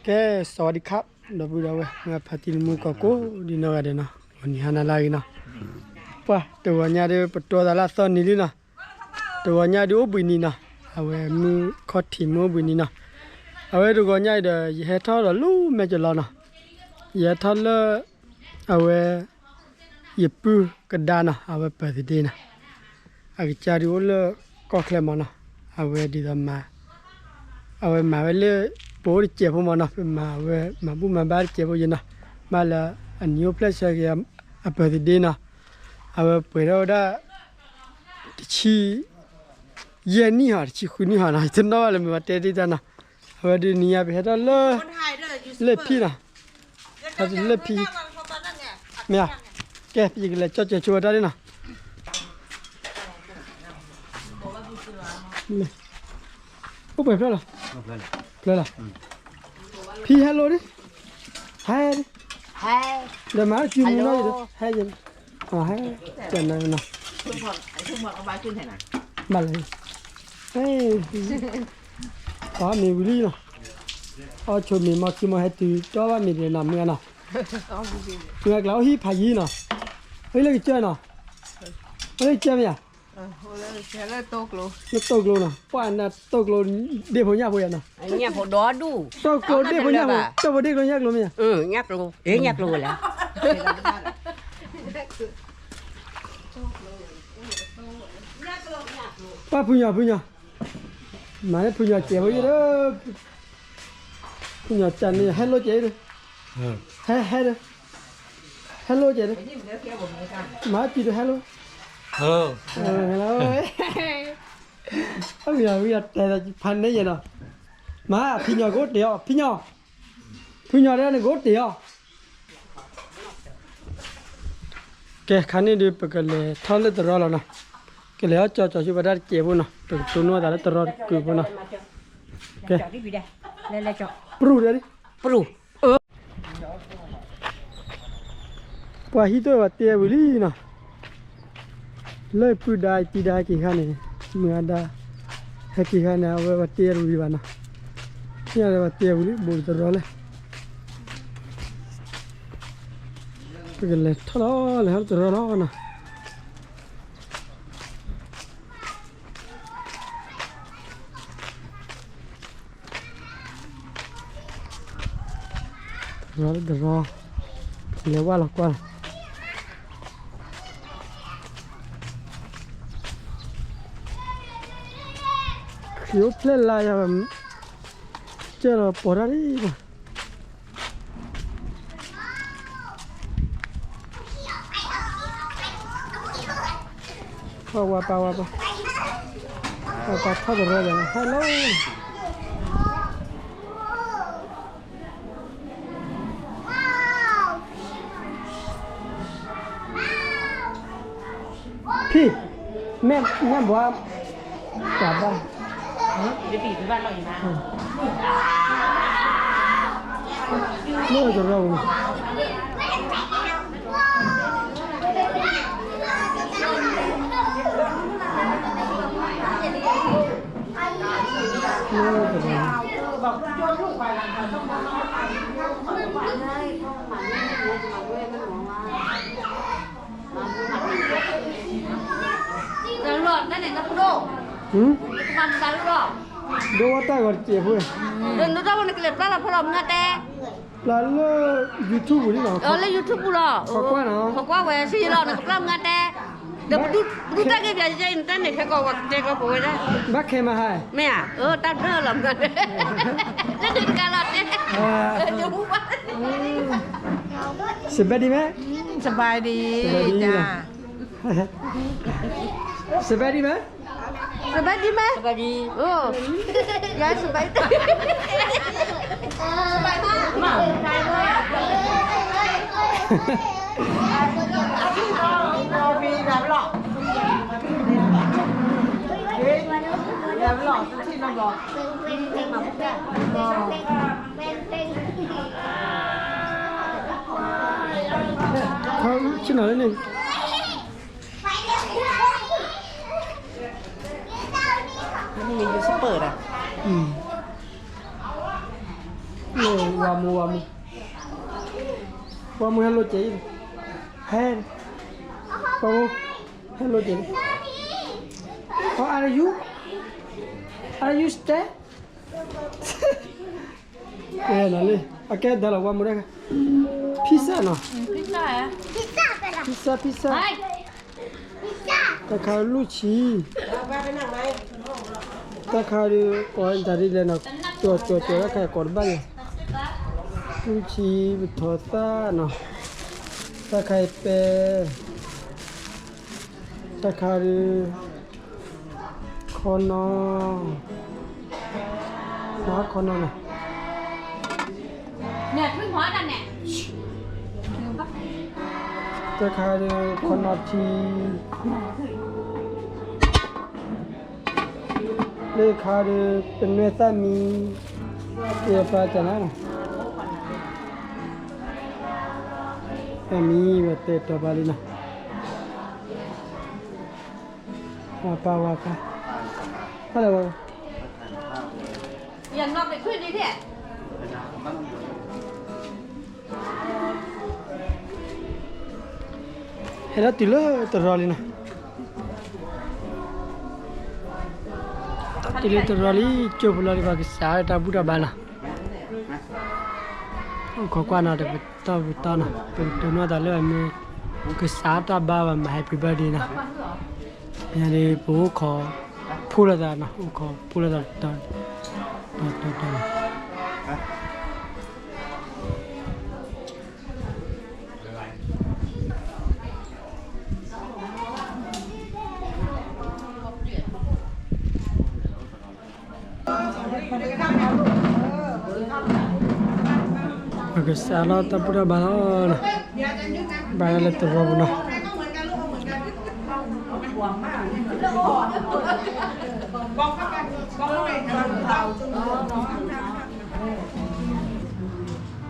ကဲ สวัสดีครับ ဒီပုၢ်ဒီဝဲၢ် မုၢ်ဖါတံၢ်လၢမူကီၢ်ကိးဒ်နီၢ်ဂၤဒဲးနီၤ, ဂီၤနံၤဟါနၤလၢအဂ့ၤနီၤ, ပှၤတဂီၤညါဒီး ပတီသးလၢအသီနံၤလံနီၤ, တဂီၤညါဒီးအိၣ်ဘှံးနံၤနီၤ, အဝဲမုၢ်ခီၣ်ထံးမုၢ်အိၣ်ဘှံးနံၤနီၤ, အဝဲတဂီၤညါအံၤဒီး ယဟဲထီၣ်ဒီးလၢမဲာ်ကလီနီၤ, ယဟဲထီၣ်လၢ အဝဲ ယပုၢ်ကဒါနီၤ, အဝဲ birthday နီၤ, အကစၢ်ဒုးအိၣ်လၢကီၢ်ချၢမးနီၤ, အဝဲဒ်သိးမၤ အဝဲမၤဝဲလၢ ပအိၣ်တစဲးဖိမးနီၤ, ပမၤဝဲမၤဘူၣ်မၤဘါတစဲးဖိယဲနီၤ, ဘၣ်လၢအနံၤအိၣ်ဖျဲၣ်ဆၢက့ၤအ birthday နီၤ, အဝဲပှဲၤထီၣ်ဝဲဒၣ် တဆံ ယဲၢ်နံၣ်ဟီ တဆံဃုနံၣ်ဟီနီၤ, ယတနီၣ်ဘၣ်လၢမ့ၢ်ပှၤတဲဒ်တၢ်နီၤ, အဝဲဒုးနံၤညါပဟဲထီၣ်လၢ လၢၢ်ဖံနီၤ, လၢၢ်ဖံ, မ့ၢ်ဧါ, ကဲ ယကလဲၤကၠီၣ်ကၠီၣ်ဆိဝဲတၢ်န့ၣ်နီၤ, အိၣ်ပှဲၤဖျၢၣ်လီၤ, ဖျၢၣ်လီၤ, ဖံဟဲလိဒ် ဟဲ, ဒီးမၤစုမူနီၤ, ဟဲ, ဟဲ, ကနနီၤ, ဘၣ်လၢ ပှၤမ့ၢ်ဝံၤလံနီၤ, အီၣ်ဆိမ့ၤမီၢ်ခံမီၢ်ဟဲတုၤတီဘၣ်မ့ၢ်ဒဲးနီၤ, မုၢ်ဂၤနီၤ, မုၢ်ဂၤကျါအိၣ်ဟံၣ်ဖးယံၤနီၤ, အိၣ်လၢကစၢၢ်နီၤ, အိၣ်လၢကစၢၢ်မ့ၢ်ဧါ, လၢတိၢ်ကျိနီၤ, ပှၤနတိၢ်ကျိ ဒ့ၣ်ဖိညၣ်ဖိယၤနီၤ, တိၢ်ကျိဒ့ၣ်ဖိညၣ်ဖိ, တိၢ်ဖိဒ့ၣ်ကျိညၣ်ကျိမ့ၢ်ဧါ, ညၣ်ကျိလဲၣ် ပှၤဖုညိၣ်ဖုညိၣ်, မၤလၢဖုညိၣ်စဲးဖိယဲဒီး, ဖုညိၣ်စဲးန့ၣ် ဟဲလိကဲးဒီး, ဟဲ ဟဲဒီး, ဟဲလိကဲးဒီး, မၤစံးဒီးဟဲလိ, ဟဲလိ, အဝံၤအဝံၤအတဲဖးန့ၣ်ယဲနီၤ, မၤဖုညိၣ်ကအိၣ်တ့ၢ်အီၤ ဖုညိၣ်, ဖုညိၣ်ဒဲးန့ၣ်ကအိၣ်တ့ၢ်အီၤ ကဲ ခါန့ၣ်ဒုး ပကလဲၤထီၣ်လၢတရီလီၤနီၤ, ကလဲၤအီၣ်ကၠီကၠီဆူပတၢ်တစဲးဖိနီၤ, ပကတိၢ်နီၣ်သးလၢတရီတကုာ်ဖိနီၤ, ကဲ, ပရူၢ်ဒီး, ပရူၢ်, ပှၤဟံးတၢ်ဝဲတ့ၢ်ဝံၤလံနီၤ, လၢပုၢ်ဒါအံၤတံၤဒါဟဲက့ၤခါန့ၣ်, မုၢ်အဒါ, ဟဲက့ၤခါန့ၣ် အဝဲပှၤတ့ၢ်တဝံၤဘၣ်နီၤ, မ့ၢ်လၢပှၤတ့ၢ်ဝံၤလံ ဘူးတရီလဲၣ် ပကလဲၤထီၣ်လီၤ လဲၤထီၣ်တရီလီၤနီၤ, တရီတရီ, လဲၤဝဲလီၤကွၢ်လီၤ, ဃ့အိၣ်ဖျဲၣ်လါယၤ, ကၢ်လီၤပိာ်တၢ်လံဘၣ် ပဝါပဝါပ, ပထီၣ်တရီဒီး ဟဲလီၤ, ဖံ, မ့ၢ်ဘှါ, တၢ်ဘၣ်, မ့ၢ်တရီ, ဒိဝဲတၢ်ဂီၤတစဲးဖိ, ပျၢ်လၢ YouTube ပူၤလံနီၤ, လၢ YouTube ပူၤလီၤ, ကွၢ်ဝဲဆံးလီၤ နကပျၢ်မုၢ်ဂၤတဲ, ဒီးပဒုတၢ်ဂ့ၢ်ပျၢ်ယဲအံၤ နတၢ်န့ၣ်ခဲကိးဝဲတဲကီၢ်ပူၤဝဲဒၣ်, ဘၣ်ခဲမဟါ, မ့ၢ်ဧါ, တၢ်ဘျၢလီၤမုၢ်ဂၤတဲ, လၢဒုးတကးလီၤတဲ, စဘဲဒံမ့ၢ်, စဘဲဒံ, စဘဲဒံမ့ၢ်, စဘဲဒံမ့ၢ်, ယၤစဘဲဒံ, ဆ့ၣ်နီၤလၢန့ၣ်, မ့ၢ်ယူစပၢၢ်ဒၣ်, ဝါမူ ဝါမူ ဝါမူ ဟဲလိာ်က့ၤအံၤ, ဟဲ, ဝါမူ ဟဲလိာ်က့ၤလံ. How are you? Are you stay? လံ အကဲဒါလီၤ ဝါမူ ဒၣ် pizza နီၤ, pizza, pizza. တၢ်ခါလူၢ်ဆံ, တၢ်ခါဒီး ကိးတၢ်ဒ်လဲၣ်နီၤ, ကၠီၤကၠီၤကၠီၤ တၢ်ခါကိးတဘၣ်လံ, လူၢ်ဆံ ပထီသၣ်နီၤ, တၢ်ခါအံၤပဲ, တၢ်ခါဒီး ခီနီၤ, ခီနီၤနီၤ, တၢ်ခါဒီး ခီနီၤထံ, လၢခါဒီး ပနွဲၢ်သၣ်မံ, ယပာ်တၢ်နၤနီၤ, သၣ်မံ ဝဲတဲတီၤဘၣ်လံနီၤ. ဝၤပၢ်ဝၤခါ, တၢ်လဲၤဝဲ, ဟဲဒၣ်တုၤလၢတရီလံနီၤ, တုၤလၢတရီလံ, ကၠိဖိလီၤလံ ပှၤကစးတၢ်ဘူၣ်တၢ်ဘါနီၤ, အိၣ်ခိးကွၢ်နီၤ တပတီၢ်ပတီၢ်နီၤ, ပကတိၤနီၣ်သးလၢအမ့ၢ် ကစးတၢ်ဘါဘၣ်မၤ happy birthday နီၤ, ယၤဒီး ပအိၣ်ခိးဖှိၣ်လိာ်သးနီၤ, အိၣ်ခိးဖှိၣ်လိာ်သးတတီၤ, တတီၤတတီၤနီၤ. ပကစးလီၤတၢ်ဘူၣ်တၢ်ဘါလီၤ, ဘါလၢတရီပူၤနီၤ.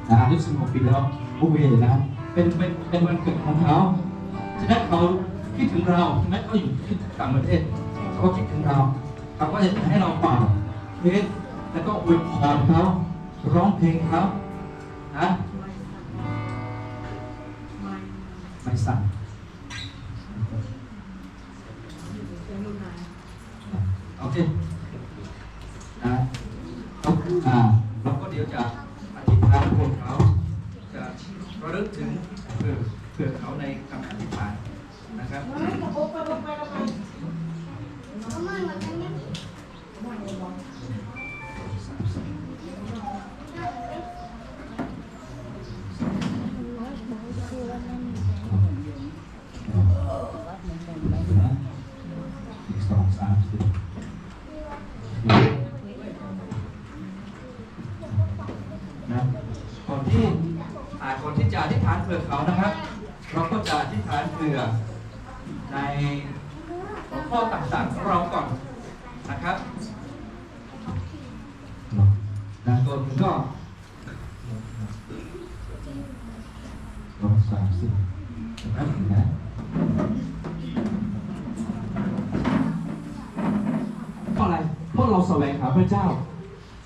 อ่า รู้สึกอบอุ่นแล้ว โอเคนะ เป็น เป็น เป็นวันเกิดของเขา ฉะนั้นเขาคิดถึงเรา ฉะนั้นเขาอยู่ที่ต่างประเทศ เขาก็คิดถึงเรา เขาก็จะให้เราเป่าเค้ก แล้วก็อวยพรเขา ร้องเพลงเขา นะ ไม่สั่น โอเค นะ อ่า เราก็เดี๋ยวจะอธิษฐานเผื่อเขา จะระลึกถึงเผื่อ เผื่อเขาในคำอธิษฐานนะครับ อีกสองสามสิบ นะ ก่อนที่ อ่า ก่อนที่จะอธิษฐานเผื่อเขานะครับ เราก็จะอธิษฐานเผื่อในหัวข้อต่างๆของเราก่อนนะครับ นะ ก่อนอื่นก็ สอง สาม สี่ แป๊บนึงนะ เพราะอะไร เพราะเราแสวงหาพระเจ้า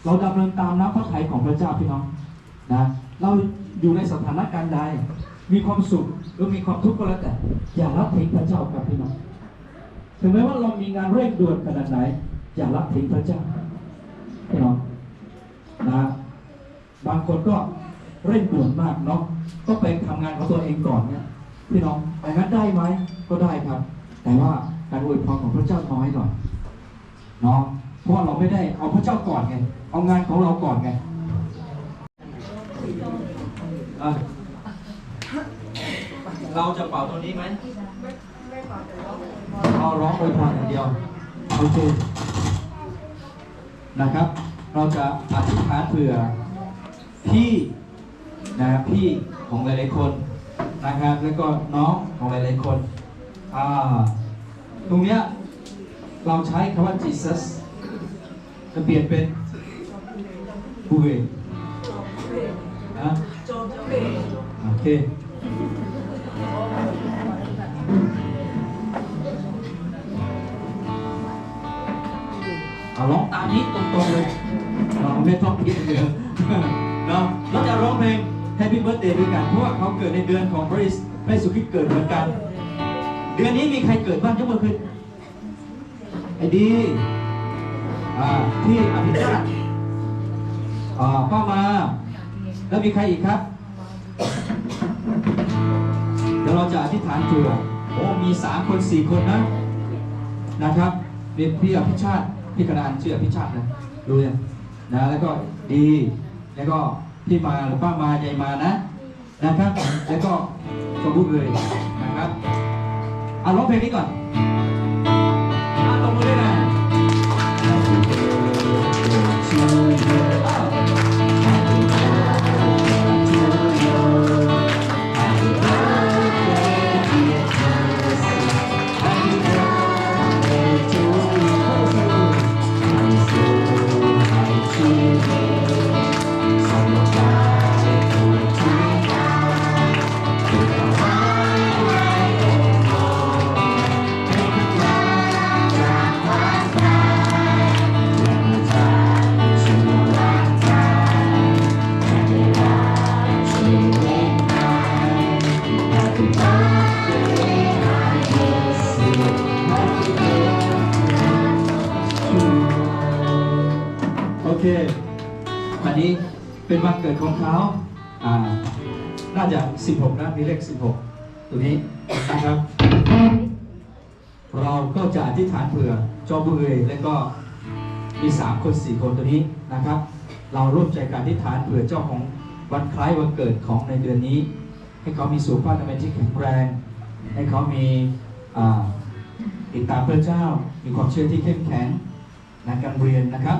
เราดำเนินตามน้ำพระทัยของพระเจ้าพี่น้อง นะ เราอยู่ในสถานการณ์ใด มีความสุขหรือมีความทุกข์ก็แล้วแต่ อย่าละทิ้งพระเจ้าครับพี่น้อง ถึงแม้ว่าเรามีงานเร่งด่วนขนาดไหน อย่าละทิ้งพระเจ้า พี่น้อง นะ บางคนก็เร่งด่วนมากเนาะ ก็ไปทำงานของตัวเองก่อนเนี่ย พี่น้อง อย่างนั้นได้ไหม ก็ได้ครับ แต่ว่าการอวยพรของพระเจ้าน้อยหน่อย เนาะ เพราะว่าเราไม่ได้เอาพระเจ้าก่อนไง เอางานของเราก่อนไง อ่ะ เราจะเป่าตรงนี้ไหม เราร้องอวยพรอย่างเดียว โอเค นะครับ เราจะอธิษฐานเผื่อพี่ นะครับ พี่ของหลายๆคน นะครับ แล้วก็น้องของหลายๆคน อ่า ตรงเนี้ย เราใช้คำว่า Jesus จะเปลี่ยนเป็น Bube นะ โอเค เอาร้องตามนี้ตรงๆเลย เราไม่ต้องคิดเยอะ เราจะร้องเพลง Happy Birthday ด้วยกัน เพราะว่าเขาเกิดในเดือนของพระเยซู พระเยซูคริสต์เกิดเหมือนกัน เดือนนี้มีใครเกิดบ้างยกมือขึ้น ไอ้ดี อ่า พี่อภิชาติ อ่า ป้ามา แล้วมีใครอีกครับ เดี๋ยวเราจะอธิษฐานเผื่อ โอ้ มีสามคนสี่คนนะ นะครับ มีพี่อภิชาติ พี่กระดานชื่ออภิชาตินะ รู้ยัง นะ แล้วก็ดี แล้วก็พี่มาหรือป้ามา ยายมานะ นะครับ แล้วก็จอมบุญเลยนะครับ อ่ะ ร้องเพลงนี้ก่อน อ่ะ ตบมือด้วยนะ โอเค อันนี้เป็นวันเกิดของเขา อ่า น่าจะ สิบหก นะ มีเลข สิบหก ตัวนี้นะครับ เราก็จะอธิษฐานเผื่อจอบุเรยและก็มีสามคนสี่คนตัวนี้นะครับ เราร่วมใจการอธิษฐานเผื่อเจ้าของวันคล้ายวันเกิดของในเดือนนี้ ให้เขามีสุขภาพอนามัยที่แข็งแรง ให้เขามี อ่า ติดตามพระเจ้า มีความเชื่อที่เข้มแข็ง นะ การเรียนนะครับ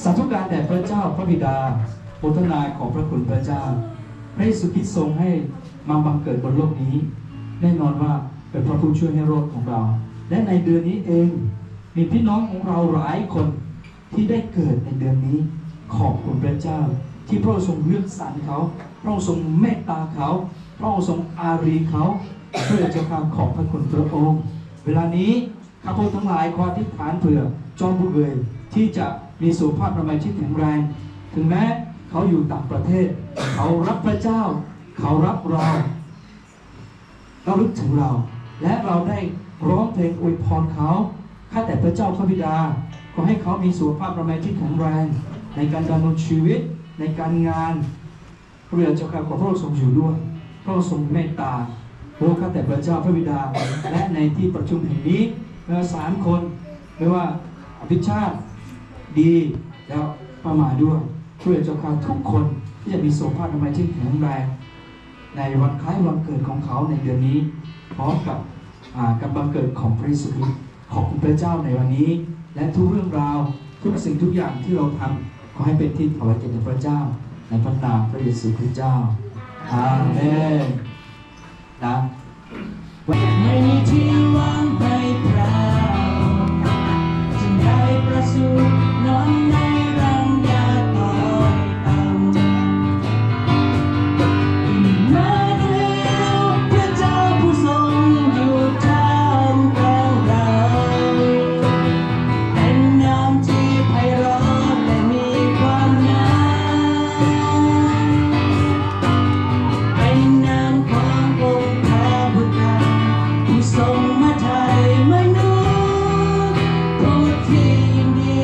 สาธุการแด่พระเจ้าพระบิดา โมทนาขอบพระคุณพระเจ้า พระเยซูคริสต์ทรงให้มาบังเกิดบนโลกนี้ แน่นอนว่าเป็นพระผู้ช่วยให้รอดของเรา และในเดือนนี้เอง มีพี่น้องของเราหลายคนที่ได้เกิดในเดือนนี้ ขอบคุณพระเจ้า ที่พระองค์ทรงเลือกสรรเขา พระองค์ทรงเมตตาเขา พระองค์ทรงอารีเขา พระเจ้าข้าขอบพระคุณพระองค์ เวลานี้ ข้าพวกทั้งหลายขออธิษฐานเผื่อจอมบุเกยที่จะมีสุขภาพอนามัยที่แข็งแรง ถึงแม้เขาอยู่ต่างประเทศ เขารักพระเจ้า เขารักเรา ระลึกถึงเรา และเราได้ร้องเพลงอวยพรเขา ข้าแต่พระเจ้าพระบิดา ขอให้เขามีสุขภาพอนามัยที่แข็งแรง ในการดำรงชีวิต ในการงาน พระบิดาเจ้าข้า ขอพระองค์ทรงอยู่ด้วย พระองค์ทรงเมตตา โอ้ข้าแต่พระเจ้าพระบิดา และในที่ประชุมแห่งนี้ ไม่ว่าสามคน ไม่ว่าอภิชาติ ดี แล้วป้ามาด้วย พระบิดาเจ้าข้า ทุกคนที่จะมีสุขภาพอนามัยที่แข็งแรง ในวันคล้ายวันเกิดของเขาในเดือนนี้ พร้อมกับ อ่า กับวันเกิดของพระเยซูคริสต์ ขอบคุณพระเจ้าในวันนี้ และทุกเรื่องราว ทุกสิ่งทุกอย่างที่เราทำ ขอให้เป็นที่ถวายเกียรติแด่พระเจ้า ในพระนามพระเยซูคริสต์เจ้า อาเมน นะ ไม่มีที่วางไปเปล่า จึงได้ประสูตินอนในรังยาต่อยต่ำ มาเร็ว พระเจ้าผู้ทรงอยู่ท่ามกลางเรา เป็นนามที่ไพเราะและมีความงาม เป็นนามขององค์พระผู้ไถ่ ผู้ทรงมาไถ่มนุษย์ ผู้ที่ยินดี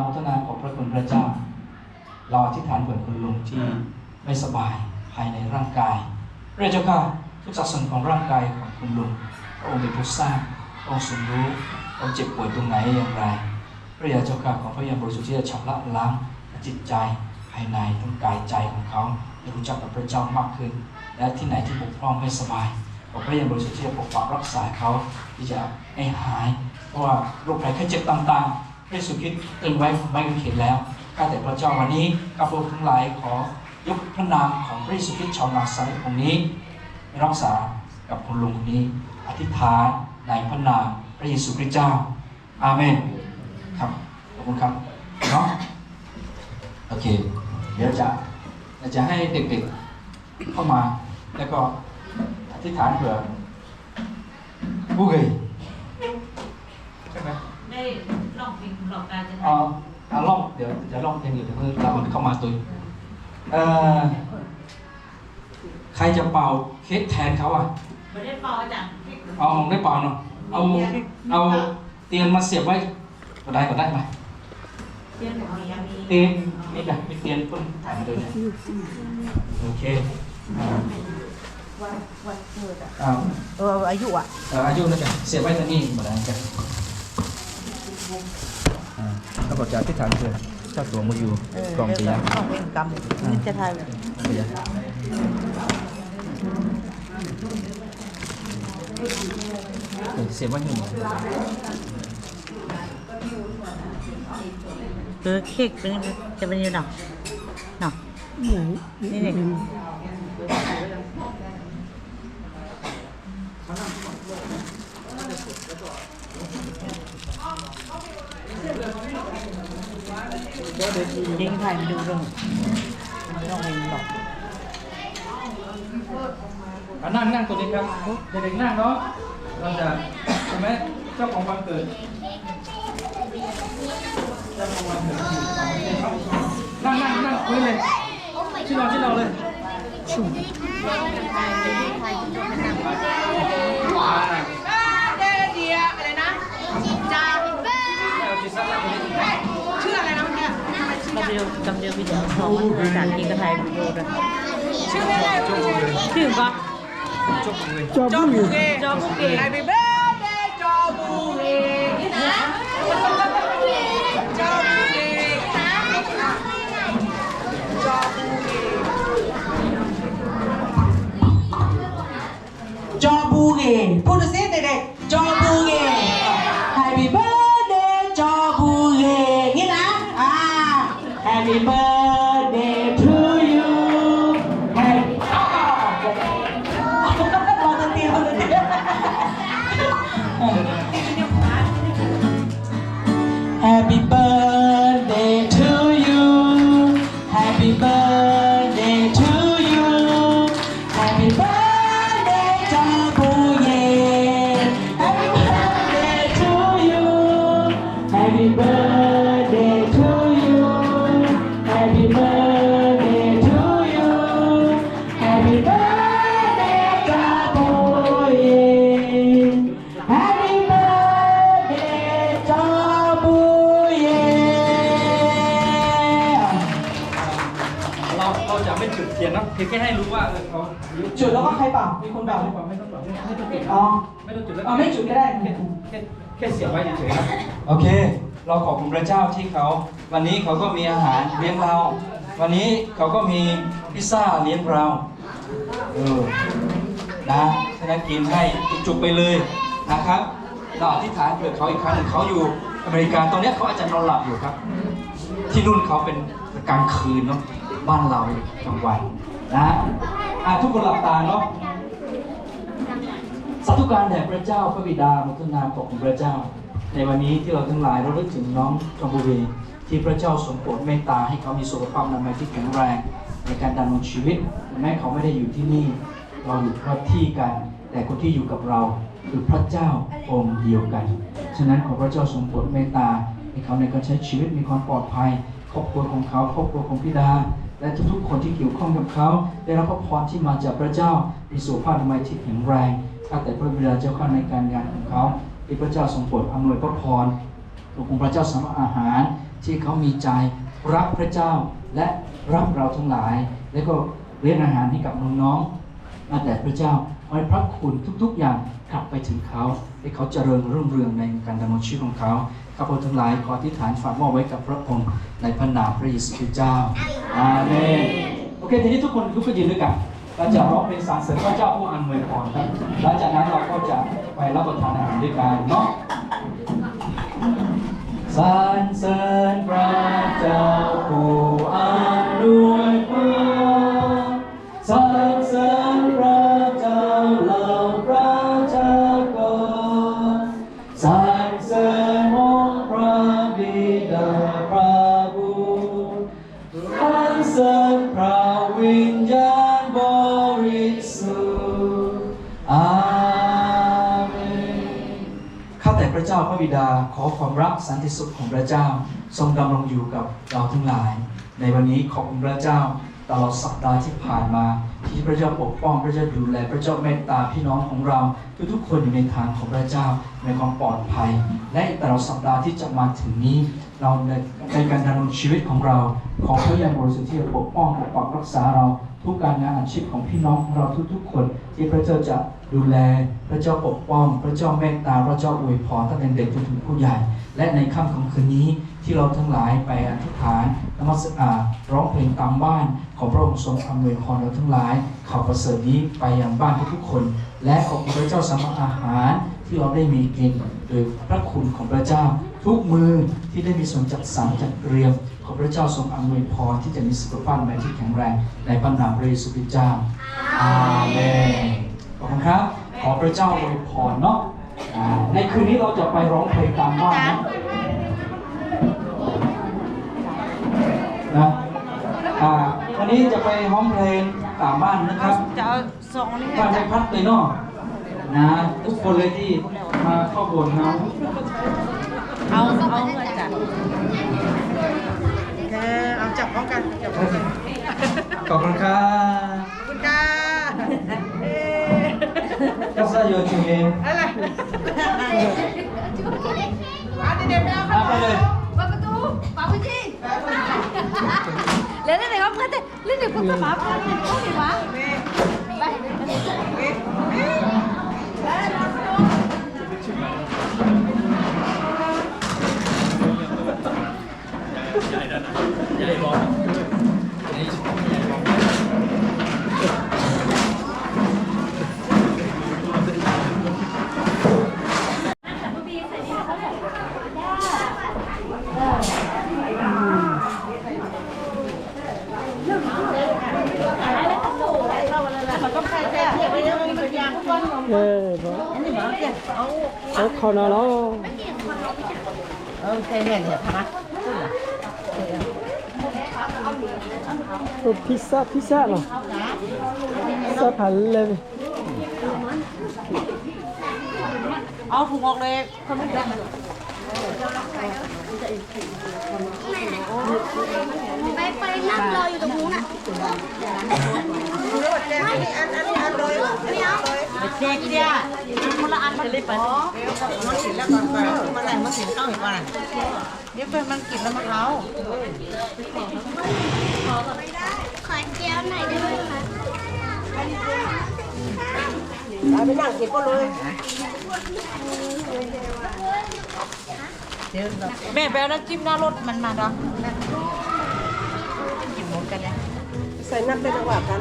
โมทนาขอบพระคุณพระเจ้า เราอธิษฐานเผื่อคุณลุงที่ไม่สบายภายในร่างกาย พระเจ้าข้า ทุกสัดส่วนของร่างกายของคุณลุง พระองค์เป็นผู้ทราบ พระองค์ทรงรู้ พระองค์เจ็บป่วยตรงไหนอย่างไร พระยาเจ้าข้า ขอพระวิญญาณบริสุทธิ์ที่จะชำระล้างจิตใจภายในทั้งกายใจของเขา ให้รู้จักกับพระเจ้ามากขึ้น และที่ไหนที่บกพร่องไม่สบาย ขอพระวิญญาณบริสุทธิ์ที่จะปกปักรักษาเขา ที่จะให้หาย เพราะว่าโรคภัยไข้เจ็บต่างๆ พระเยซูคริสต์ตรึงไว้บนไม้กางเขนแล้ว ข้าแต่พระเจ้าวันนี้ข้าพวกทั้งหลายขอยกพระนามของพระเยซูคริสต์ชาวนาซาเรตองค์นี้ รักษากับคุณลุงคนนี้ อธิษฐานในพระนามพระเยซูคริสต์เจ้า อาเมน ครับ ขอบคุณครับ เนาะ โอเค เดี๋ยวจะ จะให้เด็กๆ เข้ามา แล้วก็อธิษฐานเผื่อ ผู้ใหญ่ ใช่ไหม ได้ร้องเพลงประกอบการจะ เอา เอาร้อง เดี๋ยวจะร้องเพลงอยู่ เดี๋ยวเพิ่งเราเข้ามาตุย เอ่อ ใครจะเป่าเค้กแทนเขาอ่ะ ไม่ได้เป่าอาจารย์ อ๋อ ไม่เป่าเนาะ เอา เอาเทียนมาเสียบไว้ ก็ได้ ก็ได้มา เทียนของเรายังมี เทียน นี่จ้ะ มีเทียนเพิ่งถ่ายมาด้วยเนี่ย โอเค วัน วันเกิดอะ อ่า เออ อายุอะ เอ่อ อายุนะจ๊ะ เสียบไว้ตรงนี้หมดแล้วจ้ะ อ่า แล้วก็จะอธิษฐานเผื่อเจ้าสัวมาอยู่ เออ กล่องเสีย เดี๋ยวก่อน กล่องเป็นกำ อ่า นี่จะถ่าย เสีย เสียบไว้ให้หมด คือเค้กเป็น จะเป็นยังไงเนาะ เนาะ นี่ นี่ ยิงถ่ายไปดูเรื่อง เรื่องอะไรหรอก อ่ะ นั่ง นั่งตรงนี้ครับ เด็กๆ นั่งเนาะ เราจะ ใช่ไหม เจ้าของวันเกิด เจ้าของวันเกิด นั่ง นั่ง นั่งพื้นเลย ที่นอน ที่นอนเลย อ่า birthday dear อะไรนะ จา ชื่ออะไรนะเมื่อกี้ ทำไมชื่อ กำเดียว กำเดียววิดีโอ สองวัน ภาษาอังกฤษก็ไทยวิดีโอด้วย ชื่ออะไร ชื่อก็ จอ จอ จอ จอ จอ Happy birthday จอ บูเฮ จอ บูเฮ จอ บูเฮ จอ บูเฮ พูดดูสิเด็กๆ จอ บูเฮ Happy birthday จอ บูเฮ นี่นะ อ่า Happy birthday to you Happy รอดนตรี รอดนตรี Happy birthday to you Happy birthday to you Happy birthday จอ บูเฮ Happy birthday to you Happy birthday to you Happy birthday to you Happy birthday จอ บูเฮ Happy birthday จอ บูเฮ เรา เราจะไม่จุดเทียนเนาะ เพียงแค่ให้รู้ว่า เออ เขา จุดแล้วก็ใครเป่า มีคนเป่า ไม่ต้องเป่า ไม่ต้องเป่า ไม่ต้องจุด อ๋อ ไม่ต้องจุดแล้ว อ๋อ ไม่จุดก็ได้ แค่ แค่ แค่เสียบไว้เฉยๆครับ โอเค เราขอบคุณพระเจ้าที่เขา วันนี้เขาก็มีอาหารเลี้ยงเรา วันนี้เขาก็มีพิซซ่าเลี้ยงเรา เออ นะ ฉะนั้นกินให้จุกๆไปเลยนะครับ เราอธิษฐานเผื่อเขาอีกครั้งหนึ่ง เขาอยู่อเมริกา ตอนนี้เขาอาจจะนอนหลับอยู่ครับ ที่นู่นเขาเป็นกลางคืนเนาะ บ้านเรากลางวันนะ อ่ะ ทุกคนหลับตาเนาะ สาธุการแด่พระเจ้าพระบิดา อนุโมทนาขอบคุณพระเจ้า ในวันนี้ที่เราทั้งหลายระลึกถึงน้องจอมบูเฮ ที่พระเจ้าทรงโปรดเมตตาให้เขามีสุขภาพอนามัยที่แข็งแรง ในการดำรงชีวิต แม้เขาไม่ได้อยู่ที่นี่ เราอยู่คนละที่กัน แต่คนที่อยู่กับเราคือพระเจ้าองค์เดียวกัน ฉะนั้นขอพระเจ้าทรงโปรดเมตตาให้เขาในการใช้ชีวิตมีความปลอดภัย ครอบครัวของเขา ครอบครัวของพี่ดา และทุกๆคนที่เกี่ยวข้องกับเขา ได้รับพระพรที่มาจากพระเจ้า มีสุขภาพอนามัยที่แข็งแรง ข้าแต่พระบิดาเจ้าข้าในการงานของเขา ที่พระเจ้าทรงโปรดอำนวยพระพร ขอบคุณพระเจ้าสำหรับอาหาร ที่เขามีใจรักพระเจ้าและรักเราทั้งหลาย แล้วก็เลี้ยงอาหารให้กับน้องๆ มาแต่พระเจ้า ขอให้พระคุณทุกๆ อย่างกลับไปถึงเขา ให้เขาเจริญรุ่งเรืองในการดำรงชีวิตของเขา ข้าพเจ้าทั้งหลายขออธิษฐานฝากมอบไว้กับพระองค์ในพระนามพระเยซูคริสต์เจ้า อาเมน โอเค ทีนี้ทุกคนลุกขึ้นยืนด้วยกัน เราจะร้องเพลงสรรเสริญพระเจ้าผู้อำนวยพรครับ หลังจากนั้นเราก็จะไปรับประทานอาหารด้วยกันเนาะ สรรเสริญพระเจ้าผู้อำนวยพร สรรเสริญพระเจ้าเหล่าประชากร สรรเสริญองค์พระบิดาพระบุตร สรรเสริญพระวิญญาณบริสุทธิ์ อาเมน ข้าแต่พระเจ้าพระบิดา ขอความรักสันติสุขของพระเจ้า ทรงดำรงอยู่กับเราทั้งหลาย ในวันนี้ขอบคุณพระเจ้า ตลอดสัปดาห์ที่ผ่านมา ที่พระเจ้าปกป้อง พระเจ้าดูแล พระเจ้าเมตตาพี่น้องของเรา ทุกๆ คนอยู่ในทางของพระเจ้า ในความปลอดภัย และตลอดสัปดาห์ที่จะมาถึงนี้ เราในในการดำรงชีวิตของเรา ขอพระวิญญาณบริสุทธิ์ที่จะปกป้องปกปักรักษาเรา ทุกการงานอาชีพของพี่น้องของเราทุกๆ คน ที่พระเจ้าจะดูแล พระเจ้าปกป้อง พระเจ้าเมตตา พระเจ้าอวยพรตั้งแต่เด็กจนถึงผู้ใหญ่ และในค่ำของคืนนี้ ที่เราทั้งหลายไปอธิษฐานนมัสอ่าร้องเพลงตามบ้าน ขอพระองค์ทรงอำนวยพรเราทั้งหลาย ข่าวประเสริฐนี้ไปยังบ้านทุกๆ คน และขอบคุณพระเจ้าสำหรับอาหารที่เราได้มีกิน โดยพระคุณของพระเจ้า ทุกมื้อที่ได้มีส่วนจัดสรรจัดเตรียม ขอพระเจ้าทรงอำนวยพรที่จะมีสุขภาพใหม่ที่แข็งแรง ในพระนามพระเยซูคริสต์เจ้า อาเมน ขอบคุณครับ ขอพระเจ้าอวยพรเนาะ อ่า ในคืนนี้เราจะไปร้องเพลงตามบ้านนะ นะ อ่า วันนี้จะไปร้องเพลงตามบ้านนะครับ จะเอาสองนี่ บ้านแม่พัดเลยเนาะ นะ ทุกคนเลยที่มาเข้าโบสถ์นะ เอา เอาเงินจ้ะ เออ เอาจับพร้อมกัน จับพร้อมกัน ขอบคุณครับ ขอบคุณค่ะ เอ๊ะ ก็ใส่โยชิเมะ อะไร เอาเดี๋ยวๆ ไปเอาขนม เอาไปเลย เปิดประตู เป่าไปที่ แล้วนั่นไหนวะ เพื่อนเต้น เล่นเดี๋ยวเพื่อนมา เพื่อนเต้น โอเคปะ ไป เออ เอาขอนอนแล้ว เออ ใช่เนี่ย เนี่ย พระ เออ พิซซ่า พิซซ่าเหรอ พิซซ่าผัดเลย เอาถุงออกเลย ไป ไปนั่งรออยู่ตรงนู้นน่ะ ไม่เอา เจ๊เจ๊ คนละอันมันเลยไป มาถึงแล้วก่อน ก่อน มาไหน มาถึงข้าวอีกก่อน เดี๋ยวเพื่อนมันกินแล้วมันเอา ขอเจียวหน่อยได้ไหมคะ เอาไปนั่งกินก็เลย แม่ไปเอาน้ำจิ้มหน้ารถมันมาเนาะ กินหมดกันเนี่ย ใส่น้ำเป็นจังหวะกัน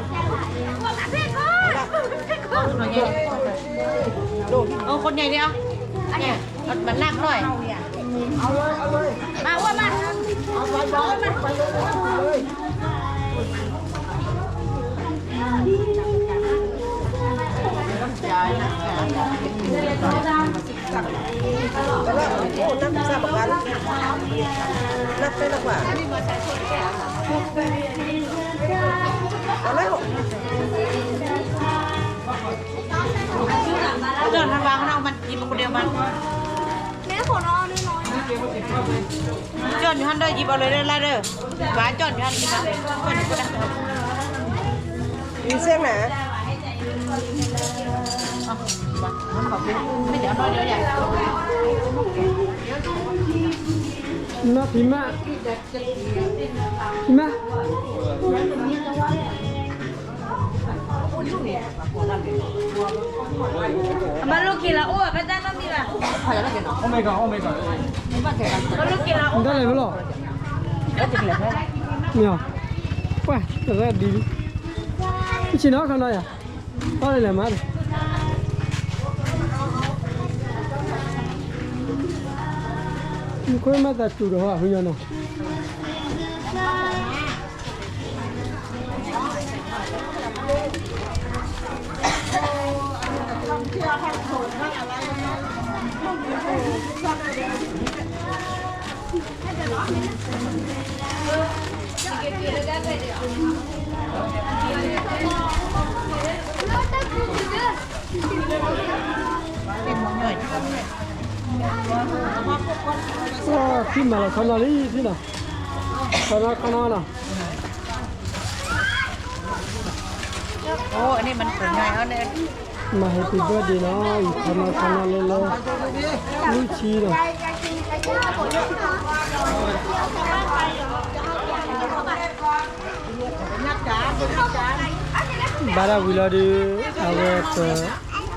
เออ คนใหญ่เดียว เนี่ย เอามันหนักหน่อย เอาเลย เอาเลย มาอ้วนมา เอาไปเลย เอาไปเลย น้ำยา น้ำยา น้ำยา โอ้ น้ำแซ่บเหมือนกัน นับได้หรือเปล่า เอาไหมลูก เดินมาวางข้างนอกมันกินคนเดียวมัน แม่ขอน้องน้อยๆ จอดอยู่หั้นเด้อ หยิบเอาเลยเด้อ ไล่เด้อ หวาจอดอยู่หั้น หยิบเอา จอดอยู่หั้นเด้อ มีเสี้ยงหนา เอา ไม่เดี๋ยวน้อยเดียวใหญ่ မၤဖံးမး, ဖံးမး, ဘၣ်လိၣ်က့ၤလီၤအိၣ်ဘၣ်တၢ်နီတမံၤဘၣ်, ဘၣ်လိၣ်က့ၤလီၤအိၣ်, မ့ၢ်, ပှၢ် တရၣ်ဒ်, ပဆံးနီၤခီနီၤယၤ, အီၣ်လၢလဲၤမး, မူခိၣ်မ့ၢ်သးစူၤဒီးဟီၣ်ဟူညီနီၤ ဖံမၤလီၤခီနီၤလံ ဖံနီၤ, ခီနီၤခီနီၤနီၤ, အိၣ် အန့ၣ်မၤ happy birthday နီၤ အံၤ ခီနီၤခီနီၤလၢလၢ လွံၢ်ဆံနီၤ ဘၣ်ဒၣ်ဝံၤလီၤဒီး အဝဲပ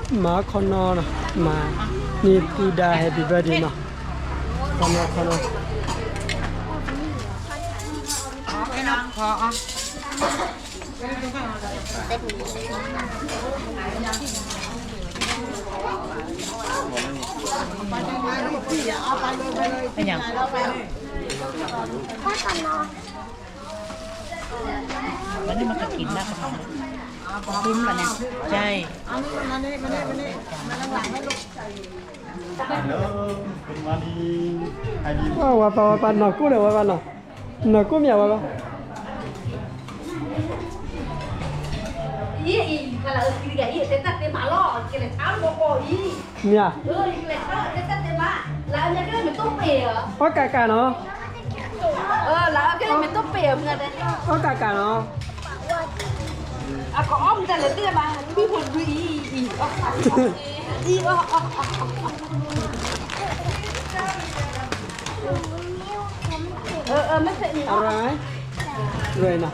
မၤခီနီၤနီၤ မၤန့ၢ်သူဒါ happy birthday နီၤ, ခီနီၤခီနီၤ, မ့ၢ်န့ၣ်မ့ၢ်ကက့ၤလၢ်ကမၤန့ၣ်, ကၠဲ, ဝဲပၢ်ဝဲပၢ်ဝဲပၢ်နီၢ်ကိၣ်ဒီးဝဲပၢ်နီၤ, နီၢ်ကိၣ်မ့ၢ်ဝဲပၢ် မ့ၢ်ဧါ, အီၣ်ကးကးနီၤ, အီၣ်ကးကးနီၤ, အကအီၣ်မတၤလဲၣ်သ့ၣ်ဘၣ်, မ့ၢ်ဖိဒုအံၤ, အံၤ, အီၣ်, အီၣ်, အီၣ်, အီၣ်, အီၣ်, မ့ၢ်ဖဲအံၤ, အီၣ်, လွဲနီၤ.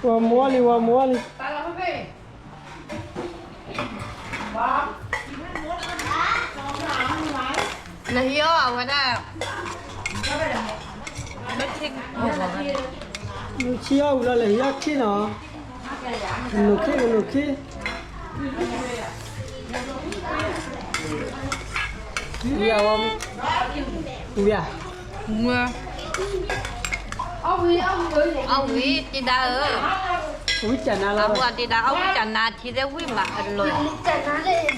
ဝဲမွၤလံ ဝဲမွၤလံ. နဟံးအီၣ်အဝဲဒၣ် နဆံအီၣ်ဝံၤလီၤ လဲၤဟံးအီၣ်ခ့နီၤ, ကနိးခ့ ကနိးခ့, ဝံၤအဝဲ, ဝံၤဧါ, အီၣ်ဝံၤ တံဒါဧၢ, ဝံၤကနါလီၤ, တံဒါ အီၣ်ဝံၤကနါ ထံသ့ၣ်ဝံၣ်မးအလီၢ်,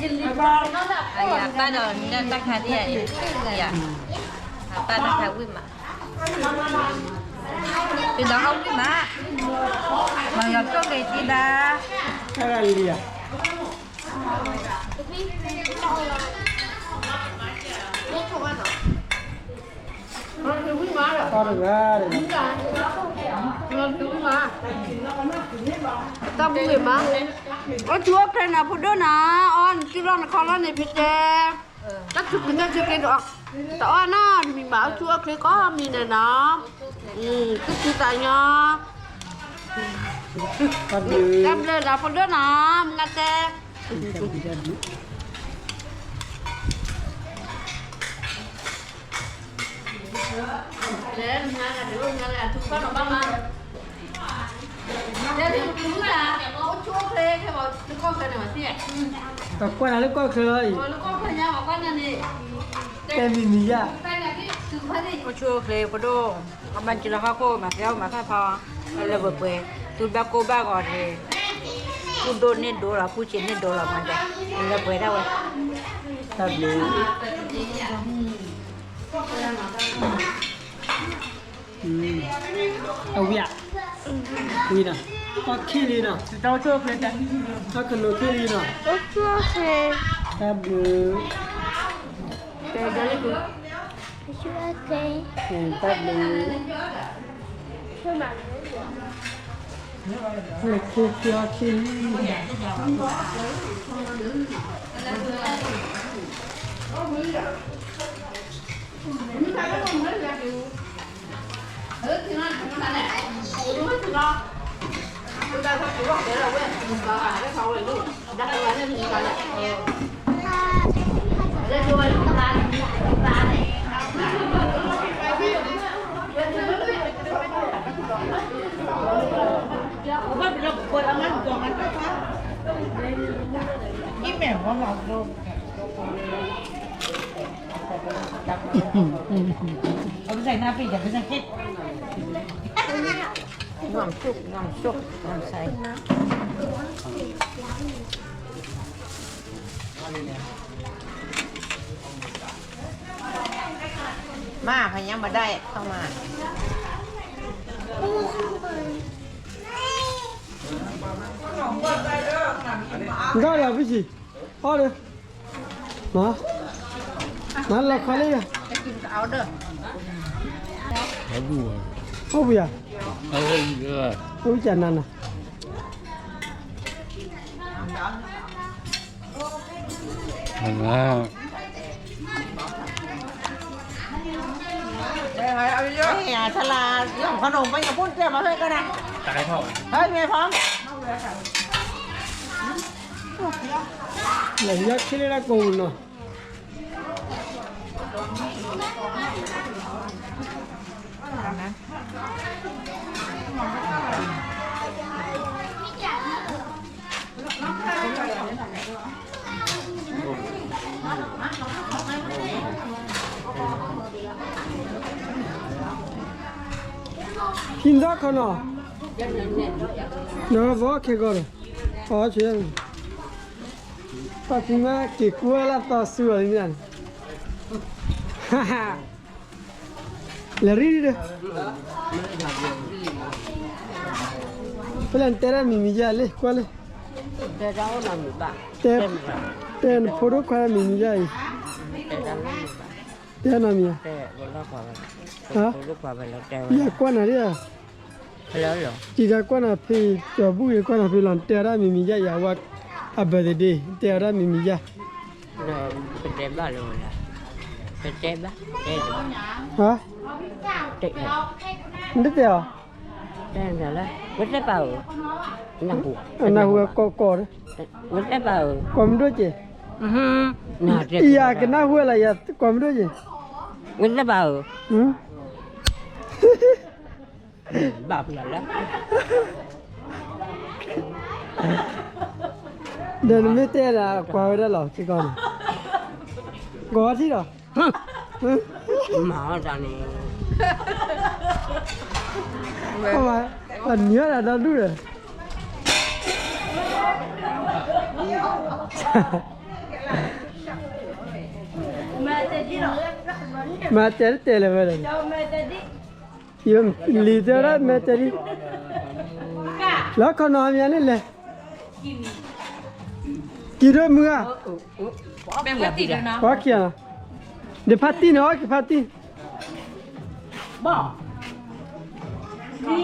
အယၤပၢ်ဒီးနတၢ်ခါဒ်ယၤအံၤ, ပၢ်တၢ်ခါဝံၣ်မး, တံဒါအီၣ်ဝံၣ်မး, မၤယီၤကၠိၣ်က့ၤတံဒါ, တၢ်လံဧါ. တၢ်ဘုးမး, အိၣ်ဆူၣ်အိၣ်ချ့နၤဖိဒိၣ်နၤ, အီၣ်နစုလီၢ်နခီလီၢ်န့ၣ်ဖံတဲ, တၢ်ထူၣ်ဖံးတၢ်စုချ့တအီၣ်, တအီၣ်နီတမံၤဘၣ် အိၣ်ဆူၣ်အိၣ်ချ့ကိးမံၤန့ၣ်နီၤ, သူၣ်ဆူၣ်သးညီ. တၢ်ဘျုး တၢ်ဘျုးလၢဖိဒိၣ်နီၤ မုၢ်ဂၤတဲ. ပကွၢ်နၤလၢကီၢ်ချၢလီၤအံၤ, တဲမံၤမံၤယါ, အိၣ်ဆူၣ်အိၣ်ချ့ဖိဒိၣ်, အမၤစၢၤလီၤဟီၣ်ခိၣ် မၤသ့အီၣ်မၤသၣ်ဖီ, လၢပှဲၤပှဲၤ, သူဘၣ်ကိၢ်ဘၣ်ဂီၤန့ၣ်, သူၣ်ဒိၣ်န့ၢ်ဒိၣ်လီၤ သူၣ်ဆံးန့ၢ်ဒိၣ်လီၤ မၤစၢၤ, လၢပှဲၤဒၣ်ဝဲ, တၢ်ဘျုး အဝံၤဧါ, ဝံၤနီၤ, အီၣ်ခ့လံနီၤ, တၢ်ကနိးခ့လံနီၤ, တၢ်ဘျုး, တၢ်ဘျုး, အီၣ်ခ့လံ. มา พยายามมาได้ เข้ามา ได้แล้วพี่สิ อ๋อเลย มา มา เราขอเลย เอาดู เอาไปอ่ะ เอาไปอ่ะ เอาไปจ่ายนานนะ ဆလာ် ရောင်ခနုံ ပညိၣ်ပူၣ်တဲမၤဖဲကနၣ် ဟဲမ့ၢ်ဖီ လဲၤယီၢ်ခ့လၢကိးနီၤ ဟံးဒီးခီနီၤ ဒီးဘီခဲဂီၤဒီး အီၤဆဲး ပှၤဖံမါက့ၤကွၢ်လၢသီဆူအီၤန့ၣ် လဲၤရံၣ်ဒီး ဖဲလဲၣ်နတဲဒၣ်မံၤမံၤယါလံ ကွၢ်လံ တဲ, တဲနဖိဒိၣ်ခွါမံၤမံၤယါအံၤ, တဲနီၤမံၤဧါ, ယကွၢ်နၤဒ်ဧါ, တံၤတၢ်ကွၢ်နၤဖဲကၠီၤဘူၣ်ဂ့ၤ ကွၢ်နၤဖဲလီၤ နတဲဝဲဒၣ်မံၤမံၤယါအံၤ အဝဲအ birthday တဲဝဲဒၣ်မံၤမံၤယါ, တဲဘၣ်လၢဝဲဒၣ်, တဲဘၣ်, တဲ, နတတဲအီၤ, တဲ, နၢ်ဟူဝဲ ကိးကိးဒီး, ကွၢ်မုၢ်ဒိၣ်က့ၤ, ယၤကနၢ်ဟူဝဲလၢယၤ ကွၢ်မုၢ်ဒိၣ်က့ၤ, ဘၣ်ဖုးလၢ ဒီးနမ့ၢ်တဲဒၣ်ကွၢ်ဝဲဒၣ်လီၤ စ့ၢ်ကီးန့ၣ်, ကိးထံၣ်ဒီး, မၤအီၣ်တၢ်န့ၣ်, ပှၤနံၤအီၣ်တၢ်ဒီဒူၣ်ဒီး, မၤတဲတတဲလၢၤဝဲဒီး, လံၤတဲဝဲဒၣ်မၤတဲဒ်, လၢခီနီၤမံၤန့ၣ်လဲၣ်, ကံၤဒိၣ်မုၢ်ဧါ, ပှၤခံဂၤ, ဒီးဖါတံၢ်န့ၣ် အီၣ်က့ၤဖါတံၢ် အ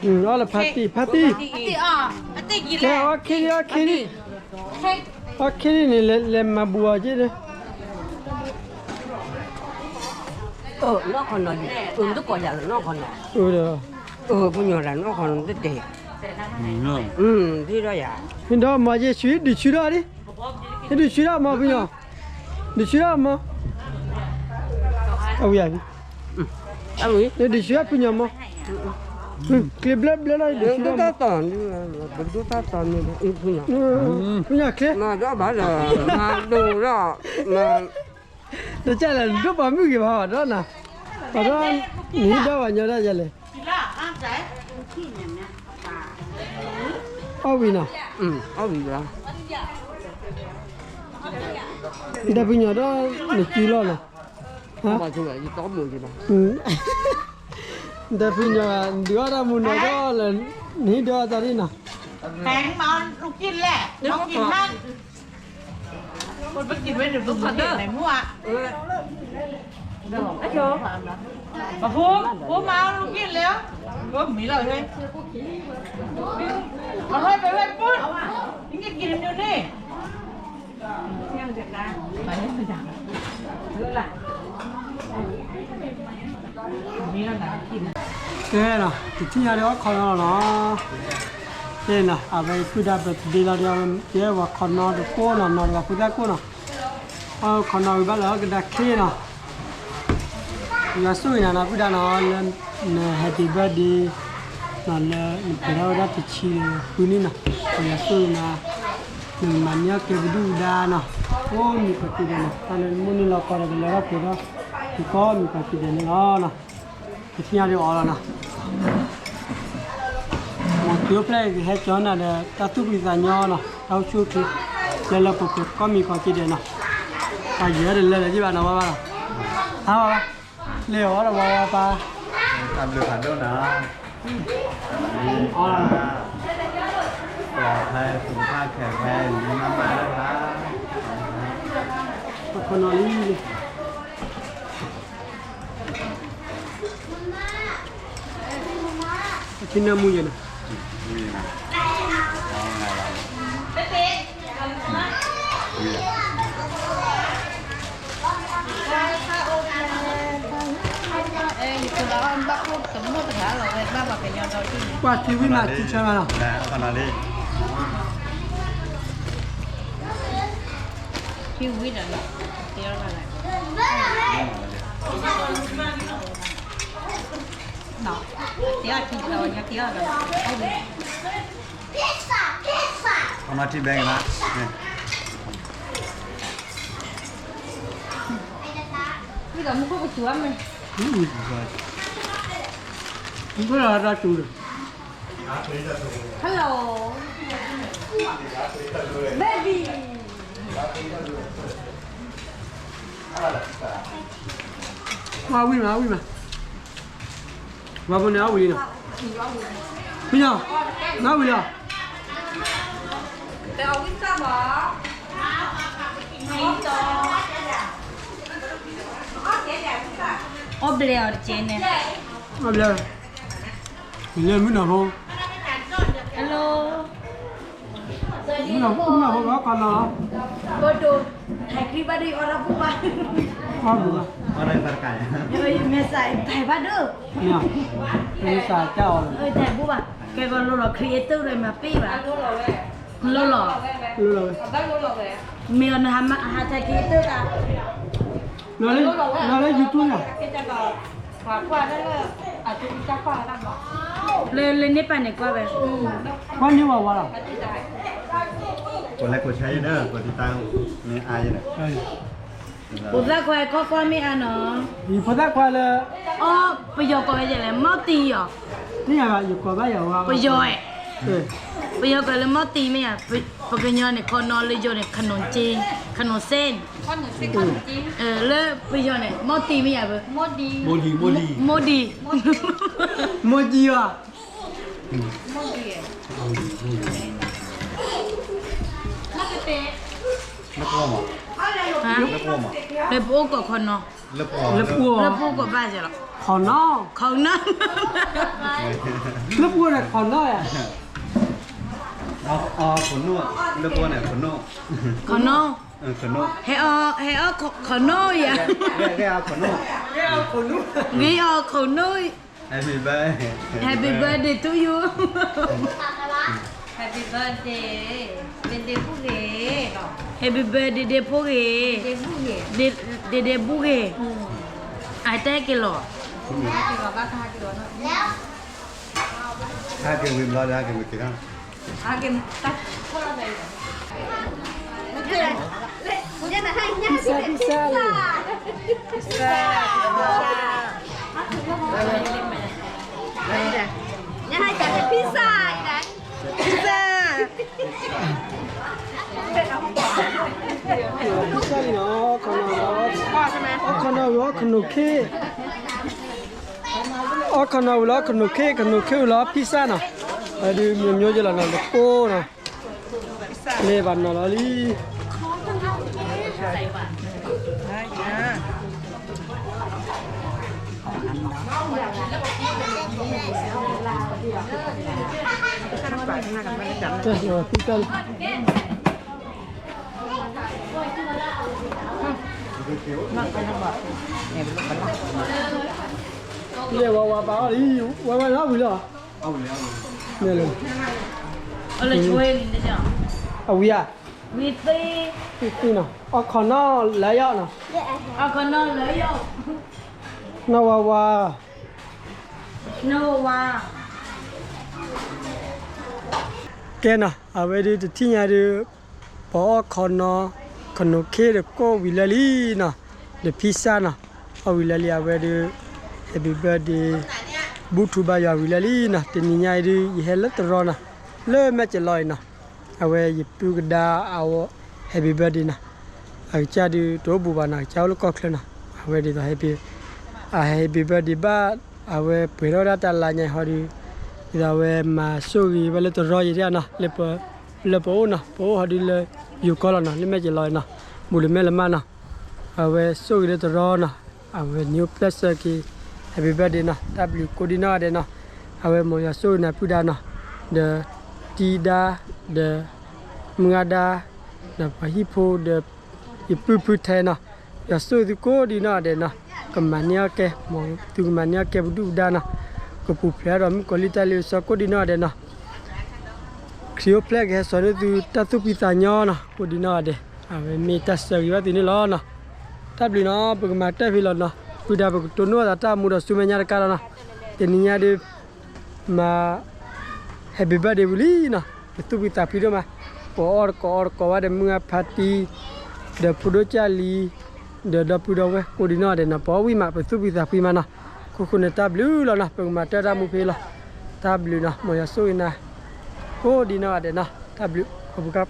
ီၣ်လၢဖါတံၢ် ဖါတံၢ်, အီၣ်ခံလံ အီၣ်ခံလံ, အီၣ်ခံလံန့ၣ် လဲၤမၤဘူးအီၤက့ၤဒီး, နီၢ်ခီနီၤ, တကိးယၤလၢနီၢ်ခီနီၤ, ဒီး, ဖုညိၣ်တၢ်နီၢ်ခီနီၤတတဲယၤ, ဒီးမၤယ့ၢ်ဆူဒုးဆူထီၣ်ဒံး, ဟဲဒုးဆူထီၣ်မးဖုညိၣ်, ဒုးဆူထီၣ်မး, အဝံၤ, ဒုးဆူထီၣ်ဖုညိၣ်မး, ကျ့ဘျၢဘျၢလီၤ, ဒုးဆူထီၣ်, ဖုညိၣ်ကျ့, မၤဒိၣ်ဘၣ်ဒီး, မၤဒိၣ်ဒီး, တကလဲၣ် နဒိၣ်ပှၤမုၣ်ဂ့ၤဘၣ် ပှၤဒီးနၤ, ပှၤဒီး, နဟံးဒီးပှၤညီဒၣ်ယဲလဲၣ်, အီၣ်ဝံၤနီၤ, အီၣ်ဝံၤ, ဒီးဖုညိၣ်ဒီး, နစုလီၤနီၤ, ဒီးဖုညိၣ်, ဒုးအီၣ်တၢ်မူနီၤဒီးလၢ, နဟံးဒီးတၢ်ဒ်နီၤ, ပဖိ, ဖိမါလူၤက့ၤလဲၣ်, ပမံၤလီၤ, အဟဲပဝဲပူ, နက့ၤက့ၤတမံၤန့ၣ်, ကဲနီၤ တထံၣ်ညါဒီးအီၣ်ခီနီလီၤနီၤ, တဲနီၤ အဝဲပုၢ်ဒါ birthday လီၤဒီး ကဲဝဲခီနီတကိးနီၤ နီၤဒီးပှၤဖိသၣ်ကိးနီၤ, အီၣ်ခီနီဝံၤဘၣ်လၢအီၣ်ကဒါခ့နီၤ, ယွၤဆိၣ်ဂ့ၤနၤနီၤ ပုၢ်ဒါနီၤ လၢန happy birthday နီၤ လၢနပှဲၤထီၣ်ဝဲဒၣ်တဆံဃုနံၣ်နီၤ, ယွၤဆိၣ်ဂ့ၤနၤ, နကမၤန့ၢ်အီၣ်ကဲပဒုၣ်ပဒါနီၤ, အိၣ်မံၤပှၤက့ၤဒီးနီၤ တၢ်လၢနမိၢ်န့ၢ်လီၤကီဒီး ကလၢထီၣ်ပှဲၤထီၣ်, ကီမံၤပှၤက့ၤဒီးန့ၣ်လီၤနီၤ, တထံၣ်ညါဒီးအီၣ်လီၤနီၤ, မ်သုအိၣ်ဖျဲၣ်ကဟဲကၠီနၤဒီး တၢ်သူၣ်ဖှံသးညီနီၤ တၢ်အိၣ်ဆူၣ်အိၣ်ချ့, လၢလၢပှဲၤပှဲၤကီမံၤပှၤက့ၤဒီးနီၤ, တၢ်ယဲၢ်ဒီးလၢလၢယဘၣ်နီၤ ဝါဘၣ်လီၤ, ဟါဝါဘၣ်, လၢအီၣ်ဒီးဝါဝါပၢ်, တၢ်ဘျုးဖးဒိၣ်နီၤ, ပှၤဖဲသုးဖၣ်ခဲးဖဲလံမၤမၤလၢဟါ, ခီနီလံ အထံနၢမူယဲၢ်နီၤ, ပှၤထံဝံၤမး ထံဆၢမးနီၤ, ထံဝံၤဒီး Hello baby, ဝံၤမး ဝံၤမး, ဝံၤမး, ဝံၤလီၤ, မ့ၢ်နီၤ, နဝံၤလီၤ, အီၣ်ဘျဲအီၤတကဲန့ၣ်, အီၣ်ဘျဲ, မ့ၢ်မုၢ်နီၤဖိ, မုၢ်နီၤဖိ, မုၢ်နီၤဖိ ကီၢ်နီၤလီၤ, ဘၣ်ဒိ, ဟဲခရံာ်ဘၣ်ဒိ အီၣ်တၢ်ဘူၣ်ဘၣ်, အီၣ်ဘူၣ်ဘၣ်, မဲာ်သးတၢ်ဘၣ်ဒိ, မဲာ်သးတၢ်အီၣ်လီၤ, တၢ်ဘူၣ်ဘၣ်, ကဲကီးလိၣ်လီၤ creator မၤပ့ၢ်ဘၣ်, လိၣ်လီၤ, လိၣ်လီၤဝဲ, မ့ၢ်အီၤနဟးမၤဟး creator တၢ်, လၢ YouTube န့ၣ် လၢန့ၢ်ပာ်န့ၣ်ကွၢ်ဝဲ, ကွၢ်န့ၢ်ဝဲဝဲလီၤ, ကဒ်တၢ်, ဖိသၣ်ခွါခီကွၢ်မ့ၢ်အါနီၤ, ဖိသၣ်ခွါလၢ, အီ ပယီၤကိးဝဲဒ်လဲၣ် မီၢ်တံၢ်အီၤ, မ့ၢ်ယၤဘၣ် ယကိးဘၣ်ယၤဝဲ, ပယီၤ, ပယီၤကိးလၢမီၢ်တံၢ်မ့ၢ်ယၤ, ပကညီန့ၣ် ခီနီလၢယိၤန့ၣ် ခနူၣ်စ့, ခနူၣ်စ့, လၢပယီၤန့ၣ် မီၢ်တံၢ်မ့ၢ်ယၤ, မိၢ်ဒံ, မိၢ်ဒံ, မိၢ်ဒံအီၤ, လၢပအိၣ်ကီးခီနီ, လၢပအိၣ်ကီးဘၣ်ယၤလီၤ, ခီနီ, ခီနီ, လၢပအိၣ်န့ၣ်ခီနီယၤ, ခီနီ, ဟဲအီၣ်ခီနီယၤ, ဂ့ၤအီၣ်ခီနီ, Happy birthday to you, Happy birthday, ဒ့ဒ့ဘူၣ်ဂ့ၤ, Happy birthday ဒ့ဒ့ဘူၣ်ဂ့ၤ, ဒ့ဒ့ဘူၣ်ဂ့ၤ, အတဲက့ၤလီၤ, ဟဲက့ၤဝံၤဘျီဒီး ဟဲက့ၤဝံၤက့ၤလီၤ, pizza, အီၣ်ခီနီဝံၤ အီၣ်ခီနီဝံၤလီၤ ခနူၣ်ခ့, ခနူၣ်ခ့ဝံၤလီၤ pizza နီၤ, အဒုး မျိုးမျိုး ယလီၤနီၤ လၢကိနီၤ, လဲၤဘၣ်နီၤလီၤလံ. လဲၤဝဲဝဲဘၣ်အီၤလံ, ဝဲဝဲလီၤဝံၤလီၤ, အဝံၤဧါ, ဝံၤသ့, သ့နီၤ, အီၣ်ခီနီလၢယီၤနီၤ, အီၣ်ခီနီလၢယီၤ, နီၢ်ဝါဝါ, နီၢ်ဝါဝါ, ကဲနီၤ အဝဲဒုးတထံၣ်ညါဒုး ပှၤအီၣ်ခီနီ, ခနူၣ်ခ့ဒီးကိၣ်ဝံၤလၢလံနီၤ, ဒီး pizza နီၤ, အီၣ်ဝံၤလၢလံ အဝဲဒုး happy birthday ဘူၣ်ထူဘါယွၤဝံၤလၢလံနီၤ, တနံၤညါအံၤဒုး ယဟဲလၢတရီနီၤ, လၢမဲာ်ကလီအံၤနီၤ, အဝဲယပုၢ်ကဒါအဝဲ happy birthday နီၤ, အကစၢ်ဒုးတအိၣ်ဘူးဘၣ်နီၤ, အကစၢ်အိၣ်လၢကီၢ်ချၢနီၤ, အဝဲဒ်သိး အ happy birthday ဘၣ်, အဝဲပှဲၤထီၣ်ဝဲဒၣ်တၢ်လါညါဟီဒုး, ဒ်သိးအဝဲမၤဆိၣ်ဂ့ၤဝဲလၢတရီယံၤဒၣ်နီၤ, လၢပအိၣ်နီၤ, ပအိၣ်ဟီဒုးလၢယိၤကီၢ်လီၤနီၤ, လၢမဲာ်ကလီအံၤနီၤ, ဘူးလၢမဲာ်လၢမးနီၤ, အဝဲဆိၣ်ဂ့ၤလၢတရီနီၤ, အဝဲနံၤအိၣ်ဖျဲၣ်ဆၢက့ၤ happy birthday နီၤ, တၢ်ဘျုးကိးဒံနီၢ်ဂၤဒဲးနီၤ, အဝဲမ်ယွၤဆိၣ်ဂ့ၤနၤပုၢ်ဒါနီၤ, ဒီးတံၤဒါ, ဒီးမုၢ်ဂၤဒါ, ဒီးပှၤဟံၣ်ဖိဒီး ယပုၢ်ဖုထဲနီၤ, ယွၤဆိၣ်ဂ့ၤသုကိးဒံနီၢ်ဂၤဒဲးနီၤ, ကမၤန့ၢ်အီၣ်ကဲ, မ်သုကမၤန့ၢ်အီၣ်ကဲပဒုၣ်ပဒါနီၤ, ကပူၤဖျဲးဒီးမုၣ်ကီၤလံၢ်တၢ်လ့ပစီကိးဒံနီၢ်ဂၤဒဲးနီၤ, ခရံာ်အိၣ်ဖျဲၣ်ကဟဲစိာ်န့ၢ်သုတၢ်သူၣ်ဖှံသးညီနီၤ, ကိးဒံနီၢ်ဂၤဒဲး, အဝဲမ့ၢ်တၢ်ဆၢဂ့ၤဘၣ်သုန့ၣ်လီၤနီၤ, တၢ်ဘျုးနီၤ, ပကမၤတၢ်ဖဲလီၤနီၤ, ပုၢ်ဒါပကတိၢ်နီၣ်သးတၢ်မူဒီးဆူမဲာ်ညါတကါလီၤနီၤ, တနံၤညါဒုး မၤ happy birthday ဝံၤလံနီၤ, ပသူၣ်ဖှံသးဖှံဒိၣ်မး, ပအီၣ်တကိးအီတကိးဝဲဒီးမုၢ်ဂၤဖါတံၢ်, ဒီးဖိဒိၣ်ကၢ်လံၤ, ဒီးဒီပုၢ်ဒီဝဲၢ်ကိးဒံနီၢ်ဂၤဒဲးနီၤ, ပအီၣ်ဝံၤမး ပသူၣ်ဖှံသးဖှံမးနီၤ, ခိၣ်ဃိန့ၣ်တၢ်ဘျုးလီၤနီၤ, ပကမၤတၢ်တၢ်မူဖဲလီၤ, တၢ်ဘျုးနီၤ, မ်ယွၤဆိၣ်ဂ့ၤနၤ, ကိးဒံနီၢ်ဂၤဒဲးနီၤ, တၢ်ဘျုး, ခီပူၤခါ